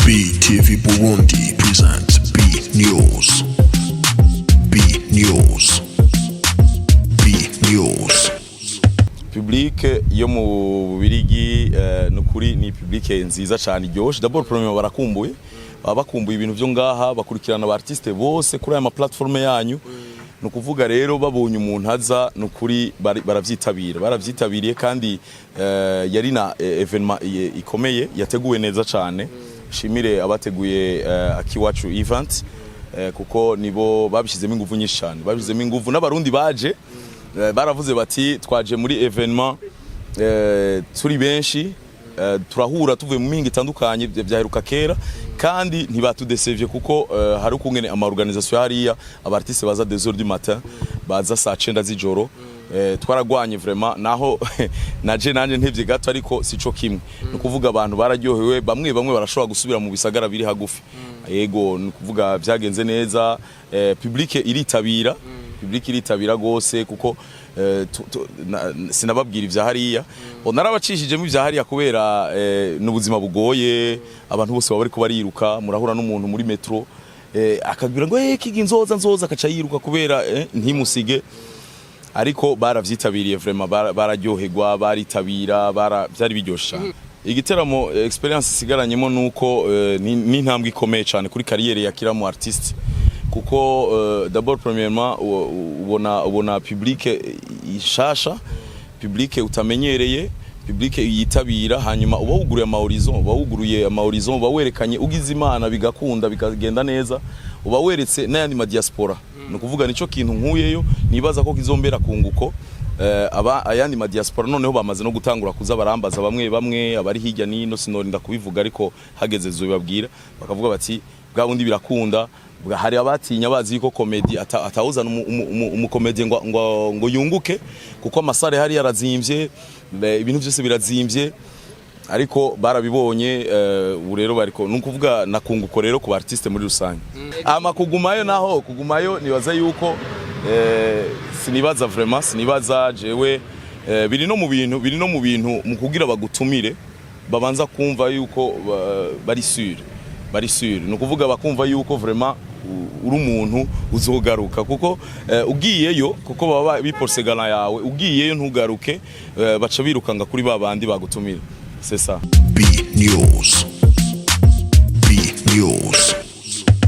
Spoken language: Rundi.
BTV Burundi presents B News. B News. B News. Public yo mu Bubirigi, nukuri ni public nziza cyane, iryoshe. D'abord, premièrement, barakumbuye, baba bakumbuye ibintu byo ngaha, bakurikirana aba artiste bose kuri aya ma plateforme yanyu. Ni ukuvuga rero babonye umuntu aza, nukuri baravyitabira, baravyitabiriye. Kandi yari na événement ikomeye yateguwe neza cyane. Shimire abateguye Akiwacu event, kuko nibo babishizemo ingufu nyinshi cyane, babishizemo ingufu. N'Abarundi baje, baravuze bati: "Twaje muri événement, turi benshi, turahura tuvuye mu mihingo itandukanye, vyaheruka kera." Kandi ntibatudesevye, kuko hari ukungene ama organisation hariya, aba artiste baza 2 heures du matin, baza saa 9 z'ijoro. Twaragwanye vraiment, naho naje nanje ntevye gato, ariko sico kimwe. Ni ukuvuga abantu bararyohewe, bamwe bamwe barashobora gusubira mu bisagara biri hagufi. Yego, ni ukuvuga vyagenze neza. Public iritabira, public iritabira gose, kuko sinababwira ivya hariya. Bo narabacishijemo ivya hariya kubera n'ubuzima bugoye, abantu bose baba bariko bariruka. Murahura n'umuntu muri métro, akabwira ngo: "Kigi, nzoza, nzoza," akaca yiruka kubera ntimusige. Ariko baravyitabiriye vraiment, bararyoherwa, baritabira, byari biryoshe cyane igiteramo. Experience isigaranyemo nuko ni intambwe ikomeye cyane kuri carrière ya kiramu artiste, kuko d'abord, premièrement, ubona public ishasha, public utamenyereye, public yitabira. Hanyuma uba wuguruye ama horizon, uba wuguruye ama horizon, uba werekanye, ugize Imana bigakunda, bikagenda neza, uba weretse n'ayandi ma diaspora. Ni ukuvuga nico kintu nkuyeyo, nibaza ko kizombera kunguko. Aba ayandi ma diaspora noneho bamaze no gutangura kuza barambaza, bamwe bamwe abari hirya nino, sinorinda kubivuga, ariko hageze zobibabwira, bakavuga bati: "Bwa bundi birakunda." Hari abatinya bazi yuko comedy atawuzana umukomedi ngo yunguke, kuko ama salle hari yarazimvye, ibintu byose birazimvye. Ariko barabibonye, ubu rero bariko, ni ukuvuga nakunguko rero ku artiste muri rusange. Ama kugumayo, naho kugumayo, nibaza yuko sinibaza vraiment, sinibaza jewe, biri no mu bintu mu kugira bagutumire babanza kumva yuko bari sûr, bari sûr. Ni ukuvuga bakumva yuko vraiment uri umuntu uzogaruka, kuko ugiyeyo, kuko baba biporsegana yawe, ugiyeyo ntugaruke, baca birukanga kuri ba bandi bagutumira. C'est ça. B News. B News.